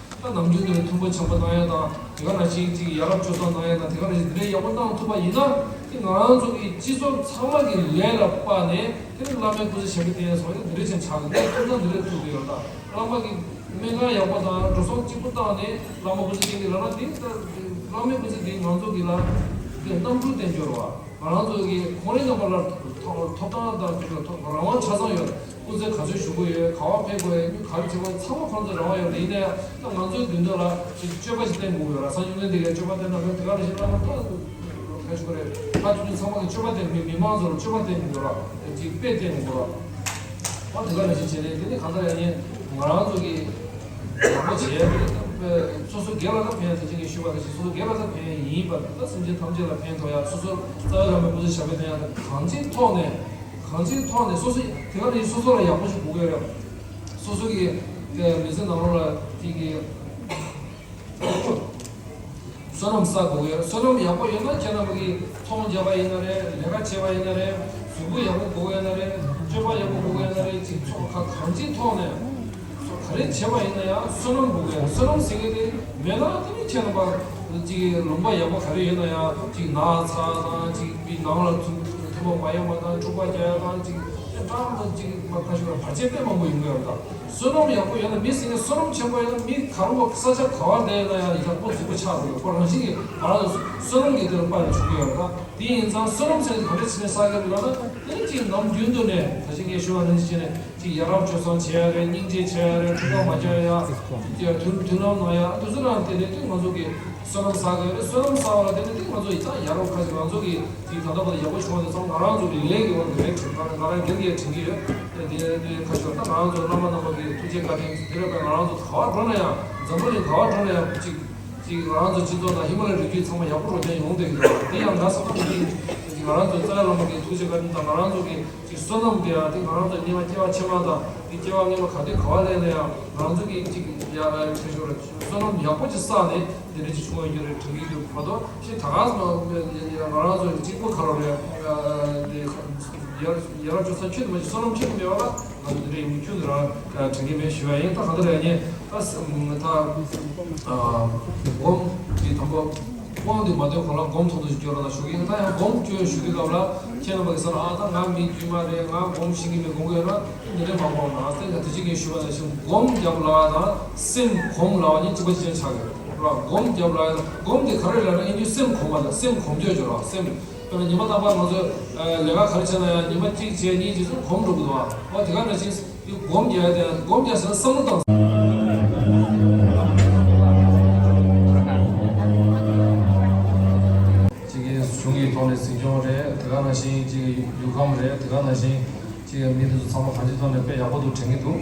ད་ནམ་རྒྱུན་དུ་མཐུན་པོ་བྱམས་པོ་གནང་ཡ་དང་། དེ་ག་ནང་བཞིན་ཅིག་ཡ་རབས་སྤྱོད་བཟང་གནང་ཡ་དང་། དེ་ག་ནང་བཞིན་འདི་འདྲའི་ཡག་པོ་གནང་ཐུབ་པ་ཡིན་ན། དེ་ང་རང་ཚོ་གི་སྤྱི་ཚོགས་ཚང་མ་གི་ལས་ལ་དཔག་ནས་དེ་ནི་བླ་མའི་སྐུ་ཚེ་ཞབས་པད་བརྟན་ཡ་སོགས་ཡང་འདི་འདྲའི་ཅན་ཆགས་ཀྱི་འདུག་ཐུབ་ན་འདི་འདྲའི་ཐུབ་ཀྱི་ཡོད། ད་བླ་མ་གི་སྨན་ཁང་ཡག་པོ་དང་འགྲོ་སོང་གཅིག་པུ་བཏང་ནས་བླ་མ་སྐུ་ཚེ་བརྟན་གྱི་ལབ་ན། དེ་ད་བླ་མའི་སྐུ་ཚེ་དེ་ང་ཚོ་གི་ལ་དེ་རྣམ་འཕྲུལ་བསྟན་བཅོས་རེད་བ། ང་རང་ཚོ་གི་ཁོང་རའི་རྣམ་པ་ལ་ཐོབ་ཐོབ་ཐང་དང་དེ་ལ་ཐོབ་རང་དབང་ཆ་ཚང་ཡོད་རེད། སྐུ་ཚེ་ག་ཚོད་བཞུགས་དགོས་ཡོད། ག་པར་ཕེབས་དགོས་ཡོད། ག་རེ་བྱེད་དགོས་ཡོད། ཚང་མ་ཁོང་ཚོ་རང་དབང་ཡོད་རེད། ཡིན་ནའི་ད་ང་ཚོའི་མདུན་ཐོག་ལ་ཅིག་སྤྱོད་པ་ཞིག་བསྟན་དགོས་ཡོད་ར། སངས་རྒྱས་བཅོམ་ལྡན་འདས་ཀྱིས་སྤྱོད་པ་བསྟན་གནང་མེད། དེ་ག་ནང་བཞིན་བླ་མ་ད་ག་ཞུ་དགོས་རེད། ད་དུས་ཚོད་ཚང་མ་གི་སྤྱོད་པ་བསྟན། མི་མི་མང་ཚོར་སྤྱོད་པ་བསྟན་དགོས་ར། ཅིག་དཔེ་བསྟན་དགོས་ར། ཨ་དེ་ག་ནང་བཞིན་བྱས་ནས་དེ་ནི་གང་ལྟར་ཡང་ཡིན། ང་རང་ཚོ་གི་ཡག་པོ་བྱས་ཏེ་སོ་སོ་སྒེར་ལ་ད་ཕན་ཡ། དེ་ཅིག་གིས་ཞུས་པ་དེ་བཞིན་སོ་སོ་སྒེར་ལ་ད་ཕན་ཡ་ཡིན་པ། ད་སེམས་ཅན་ཐམས་ཅད་ལ་ཕན་ཐོགས་ཡ། སོ་སོ་རྩ་བའི་བླ་མའི་སྐུ་ཚེ་ཞབས་པད་བརྟན་ཡ། ད་གང་ཅིའི་ཐོག་ནས་ གང་ཅིའི་ཐོག་ནས་སོ་སོ་དེ་ག་ནས་སོ་སོ་ལ་ཡག་པོ་ཞིག་དགོས་ཀྱི་ཡོད་རེད། སོ་སོ་གི་དེ་མི་ཚེ་ནང་ལོགས་ལ་དེ་གི་བསོད་ནམས་བསགས་དགོས་ཀྱི་ཡོད་རེད། བསོད་ནམས་ཡག་པོ་ཡོད་ན་ཁྱེད་རྣམ་པ་གི་ཚོང་རྒྱག་པ་ཡིན་ན་རེད། ལས་ཀ་བྱེད་པ་ཡིན་ན་རེད། གཟུགས་པོ་ཡག་པོ་དགོས་ཀྱི་ཡོད་ན་རེད། སྤྱོད་པ་ཡག་པོ་དགོས་ཀྱི་ཡོད་ན་རེད། ཅིག་ཚོགས་ཁག་གང་ཅིའི་ཐོག་ནས་ག་རེ་བྱེད་པ་ཡིན་ན་ཡང་བསོད་ནམས་དགོས་ཀྱི་ཡོད་རེད། བསོད་ནམས་ཟེར་མཁན་དེ་མེད་ན་དེ་ནི་ཁྱེད་རྣམ་པ་ཅིག་ལུང་པ་ཡག་པོ་ག་རེ་ཡོད་ན་ཡང་ཅིག་ནགས་ཚལ་དང་ཅིག་པའི་ནང་ལ་ཐུམ་ཐུམ་པ་མ་ཡོང་བ་དང་འཁྲུག་པ་རྒྱག་ཡ་དང་ཅིག་ཨེ་ཀྲང་དང་ཅིག་མ་ཁ་ཤོར་བ་བར་ཆད་དཔེ་མང་པོ་ཡོང་གི་ཡོད་རེད། ད་བསོད་ནམས་ཡག་པོ་ཡོད་ན་མི་ཟེར་མཁན་བསོད་ནམས་ཆེན་པོ་ཡོད་ན་མི་གང་པོ་ས་ཆ་ག་བར་བསྡད་ཡོད་ན་ཡང་ཡག་པོ་རྫིག་པོ་ཆགས་འགྲོ་གི་ཁོ་རང་བཞིན་གྱིས་ང་རང་ཚོ་བསོད་ནམས་ཀྱི་དེ་ལ་དཔག་ནས་བྱུང་གི་ཡོད་རེད། ད་དེ་ཡིན་ཙང་བསོད་ནམས་ཟེར་དེ་ག་འདྲ་བྱས་ནས་བསགས་ཀྱི་རེད་ལབ་ན་དེ་ནི་ཅིག་ནམ་རྒྱུན་དུ་ནས་ད་ཅིག་ངས་ཞུ་བ་ནང་བཞིན་བྱས་ནས་ཅིག་ཡ་རབས་སྤྱོད་བཟང་བྱེད་ཡ་རེད། སྙིང་རྗེ་བྱེད་ཡ་རེད། འཁྲུག་པ་མ་རྒྱག་ཡ། དེ་མཐུན་མཐུན་ལམ་གནང་ཡ། དེ་ཚོ་རང་དེ་ནས་དེ་ང་ཚོ་གི་བསོད་ནམས་བསགས་དགོས་རེད། བསོད་ནམས་བསགས་པ་ལ་བརྟེན་ནས་དེ་ང་ཚོ་ཡི་ཙང་ཡ་རབས་ཁ་ཅིག་ང་ཚོ་གི་དེ་ད་ལྟ་བར་ཡག་པོ་བྱུང་བ་དེ་ཚང་ང་རང་ཚོ་གི་ལས་ཀྱི་དབང་གིས་རེད་དྲན། ང་རང་སྒེར་གྱིས་དྲན་གྱི་ཡོད། དེ་དེ་དེ་ཁ་ཤོར་ད་ང་རང་ཚོ་བླ་མ་རྣམ་པ་གི་ཐུགས་རྗེ་བཀའ་དྲིན་དེ་རེད་པས། ང་རང་ཚོ་ག་བར་འགྲོ་ན་ཡང་འཛམ་བུ་གླིང་ག་བར་འགྲོ་ན་ཡང་ཅིག་ཅིག་ང་རང་ཚོ་སྤྱི་ཚོགས་དང་ཧི་མ་ལ་རི་རྒྱུད་ཚང་མ་ཡག་པོ་འགྲོ་མཁན་ཡོང་བསྡད་ཀྱི་འདུག་དེ་ཡང་ང་བསམ་ན་ཅིག་ང་རང་ཚོ་རྩ་བའི་བླ་མ་གི་ཐུགས་རྗེ་བཀའ་དྲིན་དང་ང་རང་ཚོ་གི་ཅིག་བསོད་ནམས་དེ་ཡང་དེ་ང་རང་ཚོ་སྔོན་མ་སྐྱེ་བ་ཕྱི་མ་དང་དེ་སྐྱེ་བ་སྔོན་མ་ག་དུས་ག་བ་ལས་ན་ཡང་ང་ཚོ་གི་ཅིག་ཡ་ཁ་ཤོར་བསོད་ནམས་ཡག་པོ་ཅིག་བསགས་ནས་འདི་འདྲ་ཅིག་བྱུང་བ་ཡོད་རེད་དྲན་གྱི་འདུག་མ་གཏོགས་ཅིག་ད་ག་ང་རང་ཚོ་གཅིག་པོ་ཁ་ལོ་རེད། དེ་ཡར་ཡར་ཅོ་ས་ཁྱོད་མ་ཅིག་བསོད་ནམས་ཁྱོད་མེད་པ་ལ་ང་ཚོ་འདི་འདྲ་ཡོང་ཁྱོད་རང་དྲན་གྱི་མེད་ཞུ་བ་ཡིན། ད་ག་འདི་རེད་ཉེ་ད་ད་སྒོམ་གྱི་དང་པོ། དབང་དུ་མ་ཐོན་གོང་ལ་སྒོམ་ཐོག་ཏུ་སྐྱོར་རོགས་གནང་ཞུ་གི་ཡིན། ད་ཡང་སྒོམ་སྐྱོར་ཞུ་དུས་སྐབས་ལ་ཁྱེད་རྣམ་པ་གི་སར་ཨ་ད་ང་མི་དཀྱུས་མ་རེད། ང་སྒོམ་ཤེས་ཀྱི་མེད་དགོངས་ཀྱི་ཡོད་ན་འདི་འདྲའི་མ་དགོངས་ན་ཨ་ད་ཡང་དེ་ཅི་ངས་ཞུ་བ་ནང་བཞིན་སྒོམ་རྒྱབ་ལ་དང་སེམས་སྒོམ་ལ་གཉིས་གཅིག་པ་གཅིག་རྐྱང་ཆགས་ཀྱི་རེད། སྒོམ་རྒྱབ་ལ་སྒོམ་དེ་ག་རེ་ལབ་ན་ཨིན་ཇི་སེམས་སྒོམ་པ་དང་སེམས་སྒོམ་སྤྱོད་སྦྱོར་བ་སེམས། དཔེར་ན་ཉི་མ་རྟག་པར་ང་ཚོས་ལས་ཀ་ག་རེ་བྱས་ན་ཡང་ཉི་མ་གཅིག་བྱས་གཉིས་བྱས་ཚུར་གོམས་འགྲོ་གི་འདུག་བ། འོ་དེ་ག་ནང་བཞིན་སྒོམ་རྒྱག་ཡ་དེ་སྒོམ་རྒྱག་ཟེར་ན་བསམ་བློ་བཏང་། གཅིག་གི་གཞུང་གི་ཐོག་ནས་འཛིན་སྐྱོང་རེད། དེ་ག་ནང་བཞིན་གཅིག་གི་ཡུལ་ཁམས་རེད། དེ་ག་ནང་བཞིན་གཅིག་གི་མི་དེ་ཚོ་ཚང་མ་གང་ཅིའི་ཐོག་ནས་དཔེ་ཡག་པོ་འདུག་དྲན་གྱི་འདུག་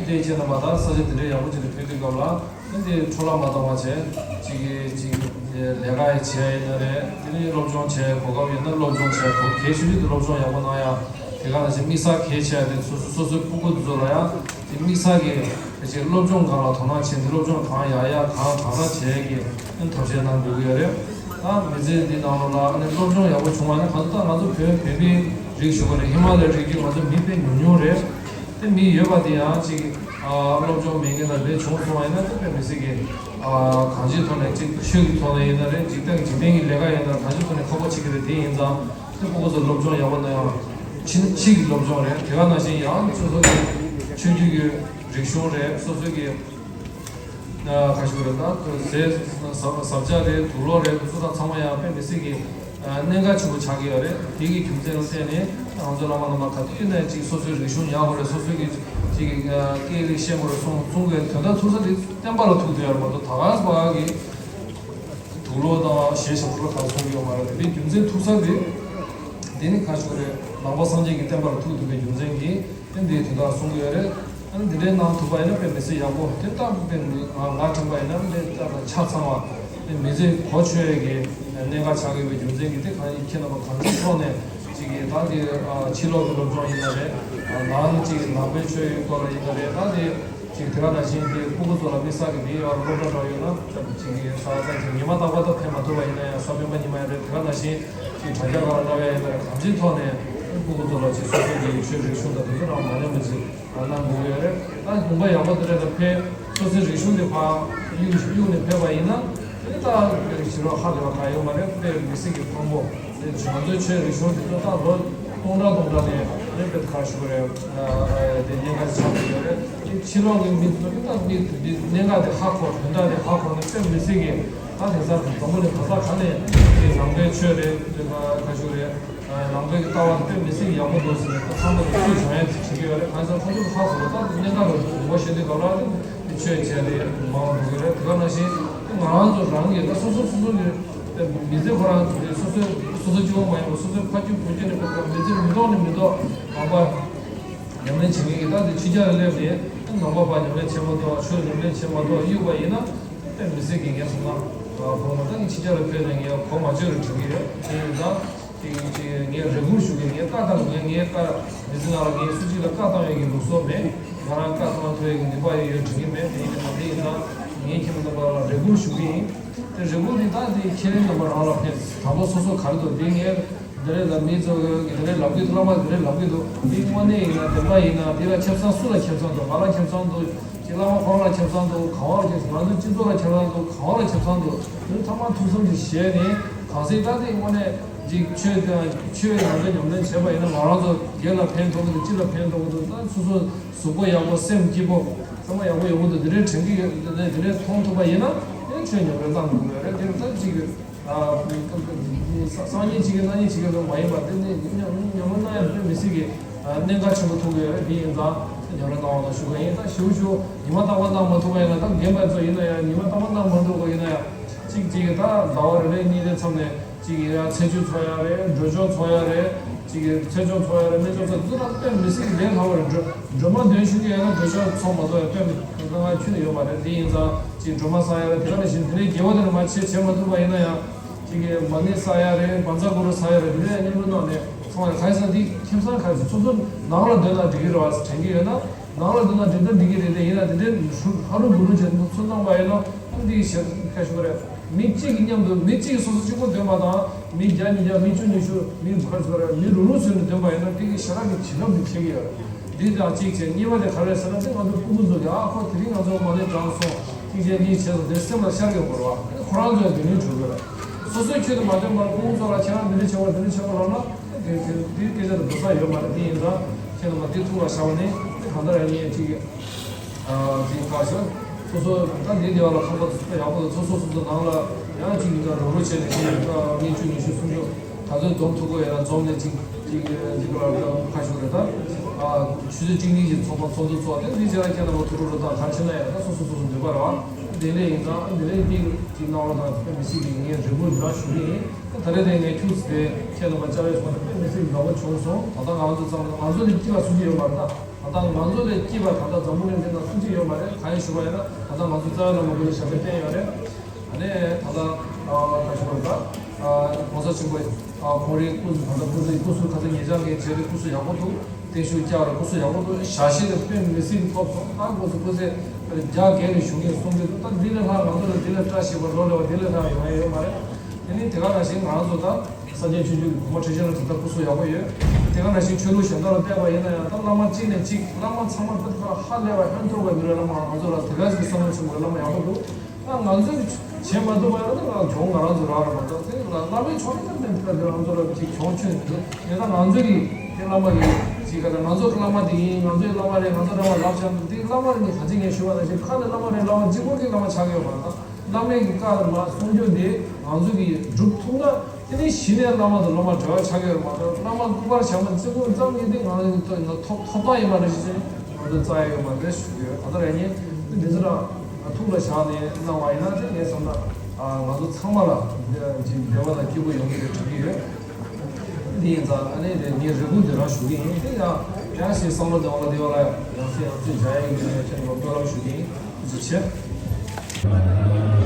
དེ་ཁྱེད་རྣམ་པ་ད་ས་ཆ་དེ་འདྲའི་ཡག་པོ་ཅིག་ལ་ཕེབས་དུས་སྐབས་ལ། ཨ་ནི་འཕྲོ་བརླག་མ་གཏོང་བ་བྱས། གཅིག་གིས་གཅིག་ལས་ཀ་བྱས་ཡིན་ན་རེད། དེ་ནས་སློབ་སྦྱོང་བྱས་གོ་སྐབས་ཡོད་ན་སློབ་སྦྱོང་བྱས། གོ་གལ་ཆེ་ཤོས་དེ་སློབ་སྦྱོང་ཡག་པོ་གནང་ཡ། དེ་ག་ནང་བཞིན་དམིགས་བསལ་གལ་ཆེ་ཡ་དེ་སོ་སོ་སོ་སོའི་སྤུ་གུ་དེ་ཚོ་ལ་ཡང་དེ་དམིགས་བསལ་གྱི་ཅིག་སློབ་སྦྱོང་སྒང་ལ་དོ་སྣང་བྱས་ཏེ་སློབ་སྦྱོང་གང་ཡག་ཡག་གང་གང་འདྲ་བྱས་ཀྱི་ཨ་ནི་ཐབས་ཤེས་གནང་དགོས་ཀྱི་ཡོད་རེད། ད་མི་ཚེ་འདི་ནང་ལོགས་ལ་ཨ་ནི་སློབ་སྦྱོང་ཡག་པོ་བྱུང་བ་ཡིན་ན་གང་ལྟར་ད་ང་ཚོ་བོད་བོད་མིའི་རིགས་ཞུ་དགོས་རེད། ཧི་མ་ལ་ཡའི་རི་རྒྱུད་ང་ཚོ་མི་དཔེ་ཉུང་ཉུང་རེད། དེ་མི་ཡོད་པ་དེ་ཡང་ཅིག་ཨ་སློབ་སྦྱོང་མེད་མཁན་དང་དེ་བྱུང་སོང་བ་ཡིན་ན་དེ་དཔེ་མི་སྲིད་ཀྱི་ཨ་གང་ཅིའི་ཐོག་ནས་ཅིག་ཆོས་ཀྱི་ཐོག་ནས་ཡིན་ན་རེད། འཇིག་རྟེན་གྱི་འཇིག་རྟེན་གྱི་ལས་ཀ་ཡིན་ན་གང་ཅིའི་ཐོག་ནས་ཁག་པོ་ཆགས་ཀྱི་རེད། དེ་ཡིན་ཙང་དེ་ཕྲུ་གུ་ཚོ་སློབ་སྦྱོང་ཡག་པོ་གནང་ཡང་ཕྱི་ཕྱི་གི་སློབ་སྦྱོང་རེད། དེ་ག་ནང་བཞིན་ཡང་སོ་སོ་གི་ཆོས་བརྒྱུད་ཀྱི་རིག་གཞུང་རེད། སོ་སོ་གི་ཁ་ཤུ་རེད། ད་ཟས་ཟ་ཟ་བཅའ་རེད། དུག་ལོག་རེད། དེ་ཚོ་ད་ཚང་མ་ཡང་དཔེ་མི་སྲིད་ཀྱི་གནད་འགག་ཆེན་པོ་ཆགས་ཀྱི་ཡོད་རེད། དེ་གི་རྒྱུ་མཚན་ལ་བརྟེན་ནས་ང་ཚོ་བླ་མ་རྣམ་པ་ག་དུས་ཡིན་ནའི་ཅིག་སོ་སོའི་རིག་གཞུང་ཉར་དགོས་རེད། སོ་སོའི་གི་ཅིག་གི་སྐད་རིགས་ཤེས་དགོས་རེད་གསུང་གསུང་གི་ཡོད་རེད། དོན་དག་ཐུག་ས་དེ་བསྟན་པ་ལ་ཐུག་བསྡད་ཡོད་རེད་མ་གཏོགས་ད་ག་ས་ག་གི་དུག་ལོག་དང་གཞས་ཞབས་བྲོ་ལ་ག་གསུང་གི་ཡོད་མ་རེད། དེ་འདྲའི་རྒྱུ་མཚན་ཐུག་ས་དེ་དེ་ནི་ཁ་ཤུ་རེད། ནང་པ་སངས་རྒྱས་ཀྱི་བསྟན་པ་ལ་ཐུག་ཐུབ་པའི་རྒྱུ་མཚན་གྱིས། ཨ་ནི་འདིའི་དོན་དག་གསུང་གི་ཡོད་རེད། ཨ་ནི་འདི་འདྲའི་གནང་ཐུབ་པ་ཡིན་ན་དཔེ་མི་སྲིད་ཡག་པོ། དེ་ལྟ་བུ་དཔེ་མི་ང་ང་དྲན་པ་ཡིན་ན་འདི་ལྟ་བུ་ཆ་ཚང་བ་དེ་མི་ཚེ་གོ་ཆོད་ཀྱི་གནད་འགག་ཆགས་ཀྱི་ཡོད་པའི་རྒྱུ་མཚན་གྱིས། དེ་གང་ཡིན་ཁྱེད་རྣམ་པ་གང་ཅིའི་ཐོག་ནས་ཅིག་གིས་ད་འདི་ཕྱི་ལོགས་ཀྱི་སློབ་སྦྱོང་ཡིན་ན་རེད། ནང་ཅིག་ནང་པའི་ཆོས་ཡོད་སྐོར་ལ་ཡིན་ན་རེད། ད་འདི་ཅིག་དེ་ག་ནང་བཞིན་འདི་ཕྲུ་གུ་ཚོ་ལ་དམིགས་བསལ་གྱི་འདི་ཡོད་སློབ་གྲྭ་འདྲ་ཡོད་ན་ཅིག་གིས་ས་ས་ཅིག་ཉི་མ་རྟག་པར་ད་ཕེབས་མ་ཐུབ་པ་ཡིན་ན་ཡང་ས་བོན་པ་ཉི་མ་ཡང་རེད། དེ་ག་ནང་བཞིན་ཅིག་དྲ་རྒྱ་ག་ལ་འདྲ་བ་ཡིན་ན་རེད། གང་ཅིའི་ཐོག་ནས་ཕྲུ་གུ་ཚོ་ལ་ཅིག་སོ་སོའི་གི་ཆོས་རིག་གཞུང་དང་དེ་ཚོ་རང་མ་ཉམས་པ་ཅིག་གནང་དགོས་ཀྱི་ཡོད་རེད། ད་ལུང་པ་ཡག་པོ་དེ་འདྲ་ལ་ཕེབས། སོ་སོའི་རིག་གཞུང་དེ་ཕར་གཡུག་གཡུག་ནས་ཕེབས་པ་ཡིན་ན་དེ་ད་ཕྱི་རོགས་ཧ་ལས་པ་གང་ཡོད་མ་རེད། དཔེ་མི་སྲིད་ཀྱི་ཕངས་པོ་རེད། ང་ཚོའི་ཆོས་རིག་གཞུང་དེ་ཚོ་ད་ལོ་སྟོང་ཕྲག་སྟོང་ཕྲག་ནས་རེད། དཔེ་ཁ་ཞུ་གི་རེད། དེ་གཉིས་ཀ་ཆགས་ཀྱི་ཡོད་རེད། དེ་ཕྱི་ལོགས་ཀྱི་མི་ཚོ་གི་ད་མི་དེ་གནད་འགག་དེ་ཧ་གོ། དོན་དག་དེ་ཧ་གོ་ནས་དཔེ་མི་སྲིད་ཀྱི་ད་དེང་སང་འཛམ་བུ་གླིང་ག་ས་ག་ནས་དེ་ནང་པའི་ཆོས་རེད། དེ་ཁ་ཞུ་རེད། ནང་པའི་ལྟ་བ་དཔེ་མི་སྲིད་ཡག་པོ་འདུག་ཟེར་ནས་ད་ཚང་མ་ལ་ཚུར་སྦྱོང་ཡ་བྱེད་ཀྱི་ཡོད་རེད། གང་ཟེར་ཁོ་ཚོ་ཧ་གོ་ལ་ད་གནད་འགག་ལ་ངོ་ཤེས་དུས་སྐབས་ལ་དེ་ཆོས་བྱས་ཏེ་མང་བ་འགྲོ་གི་རེད། དེ་ག་ནང་བཞིན་དེ་ང་རང་ཚོ་རང་གི་ད་སོ་སོ་སོ་སོ་གི་དེ་མི་ཚེ་ཁོ་རང་དེ་སོ་སོའི་སོ་སོ་གཅིག་པོ་མ་ཡིན་པར་སོ་སོའི་ཕ་རྒྱུད་བུ་རྒྱུད་ནས་ཕེབས་པ་མི་ཚེ་མི་ཐོག་ནས་མི་ཐོག་ནང་པ་ཉམས་ལེན་བྱེད་མཁན་གྱི་ད་དེ་ཕྱི་རྒྱལ་ལ་སླེབས་ནས་ནང་པ་ཕར་ཉམས་ལེན་བྱེད་མ་ཐུབ། ཆོས་ཉམས་ལེན་བྱེད་མ་ཐུབ་གཡུག་པ་ཡིན་ན་དཔེ་མི་སྲིད་ཀྱི་ངས་སོང་ན་བོ་མ་ད་ནི་ཕྱི་རྒྱལ་ལ་ཕེབས་ནས་ངས་གོ་མ་ཆོད་རུ་བྱུང་གི་ཡོད། དེ་ཡིན་ཙང་། ཅིག་ངས་རེ་སྐུལ་ཞུ་གི། ངས་བཀའ་བཏང་། ངས་ངས་བཀའ་མི་ཚེ་ནང་ལ་ངས་སུ་གཅིག་ལ་བཀའ་བཏང་ཡས་ཀྱི་ལུགས་སྲོལ་མེད། ང་རང་བཀའ་བཏང་ཐུབ་ཡས་ཀྱི་ནུས་པ་ཡོད་ཡོད་དྲན་གྱི་མེད། དེ་ཡིན་ན་དེ་ཡིན་ཙང་ངས་ཁྱེད་རྣམ་པ་ལ་རེ་སྐུལ་ཞུ་གི་ཡིན། དེ་རེ་སྐུལ་འདི་ད་དེ་ཁྱེད་རང་རྣམ་པ་རང་ལ་ཕན། དང་པོ་སོ་སོ་ག་རེ་འདུག་དེ་ངས་དེ་རེད་ལ་མི་ཚོ་གི་དེ་རེད་ལབ་ཀྱི་འདུག་བླ་མ་དེ་རེད་ལབ་ཀྱི་འདུག་དེ་དངོས་གནས་ཡིན་ན་བདེན་པ་ཡིན་ན་དེ་ལ་ཁེ་བཟང་སུ་ལ་ཁེ་བཟང་འདུག་ང་ལ་ཁེ་བཟང་འདུག་ཅིག་བླ་མ་ཁོ་རང་ལ་ཁེ་བཟང་འདུག་ག་བ་ལ་ཁེ་བཟང་། ང་ཚོ་སྤྱི་ཚོགས་ལ་ཁེ་བཟང་འདུག་ག་བ་ལ་ཁེ་བཟང་འདུག་དེ་ཚང་མ་ཐུགས་བསམ་ཅིག་བཞེས་ནས་གང་ཟག་ད་དེ་དངོས་གནས་ཅིག་ཆོས་དང་ཆོས་ནང་དོན་ཉམས་ལེན་བྱས་པ་ཡིན་ན་ང་རང་ཚོ་སྒེར་ལ་ཕན་ཐོགས་ཀྱི་འདུག་སྤྱི་ལ་ཕན་ཐོགས་ཀྱི་འདུག་ད་སོ་སོ་གཟུགས་པོ་ཡག་པོ་སེམས་སྐྱིད་པོ་ཚང་མ་ཡག་པོ་ཡོང་གི་འདུག་དེ་འདྲའི་དྲན་གྱི་ཡོད། དེ་འདྲའི་མཐོང་ཐུབ་པ་ཡིན་ན་ཡང་ཆོས་ཉམས་ལེན་གནང་དགོས་ཀྱི་ཡོད་རེད། དེ་ད་ཅིག་སང་ཉིན་ཅིག་གི་གནངས་ཉིན་ཅིག་གི་ལོ་མ་ཡིན་པ་དེ་ནི་ཉམས་ལེན་གནང་ཡང་དཔེ་མི་སྲིད་ཀྱི་གནད་འགག་ཆེན་པོ་མཐོང་གི་ཡོད་རེད། དེ་ཡིན་ཙང་ཉམས་ལེན་གནང་བ་དང་ཞུ་གི་ཡིན། ད་ཞུ་ཞུ་ཉི་མ་རྟག་པར་གནང་མ་ཐུབ་པ་ཡིན་ན་ད་རྒན་པ་ཚོ་ཡིན་ན་ཡང་ཉི་མ་རྟག་པར་གནང་མ་ཐུབ་པ་ཡིན་ན་ཡང་ཅིག་ཅིག་གི་ད་ཟླ་བ་རེ་རེ་གཉིས་རེ་མཚམས་ནས་ཅིག་ཡིན་ཡང་ཚེས་བཅུ་ཚོགས་ཡ་རེད། སྒྲོལ་ཆོག་ཚོགས་ཡ་རེད། ཅིག་གི་ཚེས་བཅུ་ཚོགས་ཡ་རེད། སྨན་བཅོས་ཚོགས་འདི་ལ་དཔེ་མི་སྲིད་ལས་སླ་བ་རེད། སྒྲོལ་སྒྲོལ་མ་འདོན་ཞུ་གི་ཡོད་ན་སྒྲོལ་ཆོག་ཚོགས་མ་ཚོགས་ཡ་དཔེ་མི་སྲིད་ཁྱོན་ནས་ཡོད་མ་རེད། དེ་ཡིན་ཙང་ཅིག་སྒྲོལ་མ་བསགས་ཡ་རེད། དེ་ག་ནང་བཞིན་དེ་རིང་དགེ་བ་དེ་ལ་མ་བྱེད་བྱེད་མ་ཐུབ་པ་ཡིན་ན་ཡང་ཅིག་གི་མ་ཎི་བསགས་ཡ་རེད། བཛྲ་གུ་རུ་བསགས་ཡ་རེད། དེ་འདྲ་ཡང་སྙན་པོ་གནང་ནས་ཚང་མ་གང་ཡིན་ཟེར་ན་འདི་ཁེ་བཟང་ག་རེ་ཟེར་སོ་སོ་ནང་ལ་འདོན་ན་འགྲིག་གི་རེད་བ་ཟེར་དྲན་གྱི་ཡོད་ན། ནང་ལ་འདུག་ན་འགྲིག་ད་འགྲིག་གི་རེད། དེ་ཡིན་ན་དེ་འདྲའི་ཧ་རུ་གུ་རུ་བྱས་ནས་ཚུར་གནང་པ་ཡིན་ན་ཨ་འདི་ཞེ་དྲག་ཤོས་རེད། མི་གཅིག་གི་མཉམ་དུ་མི་གཅིག་གིས་སོ་སོ་གཅིག་པོ་འདོན་པ་དང་མི་བརྒྱ་ཉིས་བརྒྱ་མི་བཅུ་ཉི་ཤུ་མི་ག་ཚོད་རེད། མི་རུ་རུ་བཟོས་ནས་འདོན་པ་ཡིན་ན་དེ་གི་ཞེ་དྲག་གི་བྱིན་རླབས་དེ་ཁྱེད་ཀྱི་ཡོད་རེད། འདི་དང་གཅིག་བྱས། གཉིས་པ་དེ་ག་རེ་ཟེར་ན་དེ་ང་ཚོ་སྤུ་གུ་ཚོ་གི་ཨ་ཁོ་དེ་རིང་ང་ཚོ་མ་ཎི་བགྲངས་སོང་ཐེངས་གཅིག་གཉིས་བྱས་སོང་དེ་སེམས་ལ་ཤར་གི་ཡོད་རེད་བ། ཁོ་རང་ཚོ་ཡང་དེ་ནས་འགྲོ་གི་རེད། སོ་སོའི་ཆོས་དེ་མ་འདོན་པར་སྤུ་གུ་ཚོ་ལ་ཁྱེད་རང་འདི་འདྲ་བྱེད་པ་འདི་འདྲ་བྱེད་པ་ལབ་ན། དེ་དེ་དེའི་སྐད་ཆ་དེ་འགྲོ་ས་ཡོད་མ་རེད། དེ་ཡིན་ཙང་ཁྱེད་རྣམ་པ་འདི་ཐུགས་ལ་བཞག་པ་ནི་དེ་གང་ལྟར་ཡང་ཉིན་གཅིག་གི་ཨ་དེ་ག་ཟེར་སོ་སོ་ད་འདི་སྡེ་བ་ལ་ཁང་པ་ཚོ་ཡག་པོ་དང་སོ་སོ་སོ་སོ་ནང་ལ་ཡང་གཅིག་གཉིས་ཀ་རུ་རུ་བྱས་ནས་ཁྱེད་རྣམ་པ་ཉིན་བཅུ་ཉི་ཤུ་སུམ་ཅུ་ད་ཚོད་འཛོམས་ཐུབ་ཀྱི་ཡོད་ན་འཛོམས་ནས་གཅིག་གཅིག་གཅིག་ལ་ཁ་ཤུ་རེད། ད་ཨ་ཆུ་ཚོད་གཅིག་གཉིས་ཀྱི་ཚོགས་པ་ཚོགས་འདུ་ཚོགས་དེ་འདི་བྱས་ན་ཁྱེད་རྣམ་པ་ཐུགས་རུ་རུ་དང་ག་རེ་བྱས་ན་ཡང་ད་སོ་སོ་སོ་སོ་འདོད་པ་རེད་བ། དེ་འདྲ་ཡིན་ཙང་འདི་འདྲ་ཡིན་དེ་གཅིག་གནང་རོགས་དང་དཔེ་མི་སྲིད་ཀྱི་ངས་རེ་སྐུལ་འདྲ་ཞུ་གི་ཡིན། ད་རེས་དེ་ངས་ཁྱུག་ཙམ་དེ་ཁྱེད་རྣམ་པ་བཅར་བའི་ཚོགས་ནས་དཔེ་མི་སྲིད་དགའ་པོ་བྱུང་སོང་། ད་ལྟ་ང་ཚོ་ཚང་མ་ང་ཚོ་ནི་སྐྱིད་པ་སུ་གཅིག་ཡོད་མ་རེད། ད་ད་ང་ཚོ་ལས་སྐྱིད་པ་ད་ལྟ་འཛམ་བུ་གླིང་འདི་ན་སུ་གཅིག་ཡོད་མ་རེད། གང་ཡིན་ཞུ་བ་ཡིན་ན་ད་ལྟ་ང་ཚོ་རྩ་བའི་བླ་མ་ཀུན་ལ་ཞབས་པད་བརྟན་ཡོད་རེད། ཨ་ནི་ད་ལྟ་ད་ཞུ་བ་ད་༸གོང་ས་ཆེན་པོ་ཁོང་རང་སྐུ་ད་ལྟ་སྐུ་ཚེ་སྐུ་གཟུགས་ཁ་སང་ཉེ་ཆར་ངས་མཇལ་ཏེ་སྐུ་གཟུགས་ཡག་པོ་འདུག་བརྟན་བཞུགས་བསྐྱངས་རེད། སྐུ་གཟུགས་ཡག་པོ་འདུག་ཞལ་བཞེས་དེ་དཔེ་མི་སྲིད་ཐོབ་སོང་། ད་སྐུ་གཟུགས་སྐུ་ཚེ་རྒྱ་སྐད་ནས་བཞུགས་མཁན་གསུང་གི་འདུག་ད་འདི་ལས་ལྷག་ང་ཚོ་ལ་འདི་ལས་བཀྲ་ཤིས་པ་རོ་ལེ་བ་འདི་ལས་ལྷག་ཡོང་ཡ་ཡོད་མ་རེད། དེ་ནི་དེ་ག་ནང་བཞིན་ང་རང་ཚོ་ད་ས་སྐྱ་ཆོས་འབྱུང་གི་གོང་མ་ཁྲི་ཆེན་ལ་ད་ལྟ་སྐུ་གཟུགས་ཡག་པོ་ཡོད། དེ་ག་ནང་བཞིན་ཆོས་ལུགས་གཞན་དག་ལ་བལྟས་པ་ཡིན་ན་ཡང་ད་བླ་མ་གཅིག་ནས་གཅིག་བླ་མ་ཚང་མ་ད་ཧ་ལས་པ་ཧན་ཐོར་བ་འདི་ལས་བླ་མ་ང་ཚོ་ལ་དེ་ག་ཞིག་བསམ་བློ་ཆེན་པོ་བླ་མ་ཡག་པོ་འདུག་ད་ང་ཚོས་བྱེད་མ་ཐུབ་པ་ཡིན་ན་ང་གྱོང་ང་རང་ཚོ་རག་རེད་མ་གཏོགས་དེ་ལ་བླ་མའི་ཕྱོགས་ནས་ད་ང་ཚོ་ལ་ཅིག་གྱོང་ཆེན་འདུག་ཡིན་ན་ང་ཚོ་གི་དེ་བླ་མ་གི་ཅིག་ག་ད་ང་ཚོ་གི་བླ་མ་དེ་ཡིན། ང་ཚོའི་བླ་མ་རེད། ང་ཚོ་རང་ལ་ལབ་བྱ་འདུག་དེ་བླ་མ་རེད། ངས་ད་ཅི་ངས་ཞུ་བ་ནང་བཞིན་ཁ་ནས་བླ་མ་རེད་བླ་མ་གཅིག་པོ་གི་བླ་མ་ཆགས་ཡོད་མ་རེད། བླ་མའི་གི་བཀའ་ལ་མ་གསུང་རྒྱུ་འདི་ང་ཚོ་གི་སྒྲུབ་ཐུབ་ན་དེ་ནི་གཞི་ནས་བླ་མ་དང་སློབ་མ་འབྲེལ་བ་ཆགས་ཡོད་མ་རེད། བླ་མ་སྐུ་པར་བྱ་མ་བརྩི་བཀུར་ཙམ་ཡིན་དེ་ང་ཚོ་ཐོབ་ཐོབ་ཐང་ཡིན་པ་རེད་ཅེས་ང་ཚོ་རྩ་ཡ་ཡོད་མ་རེད་ཞུ་གི་ཡོད། ད་ལྟ་རེ་ཉིན་འདི་ཚོ་ར་ཐུགས་ལ་བཞག་ནས་གནང་བ་ཡིན་ན་དེ་ངས་བསམ་ན་ང་ཚོ་ཚང་མ་ལ་ཅིག་བདེ་བ་དང་སྐྱིད་པོ་ཡོང་གི་རེད་དྲན་གི་ཡོད། འདི་ཡིན་ཙང་ཨ་ནི་དེ་ངས་རེ་སྐུལ་འདི་རང་ཞུ་གི་ཡིན། དེ་ཡང་ཡང་ཞིག་བསམ་བློ་བདེ་བ་ལ་བདེ་བ་ལ་ཡང་སེ་ཡང་སེ་བྱ་ཡ་ཡིན་གྱི་རེད། ཁྱེད་ཀྱི་བསྟོད་ར་ཞུ་གི་ཡིན། ཐུགས་རྗེ་ཆེ།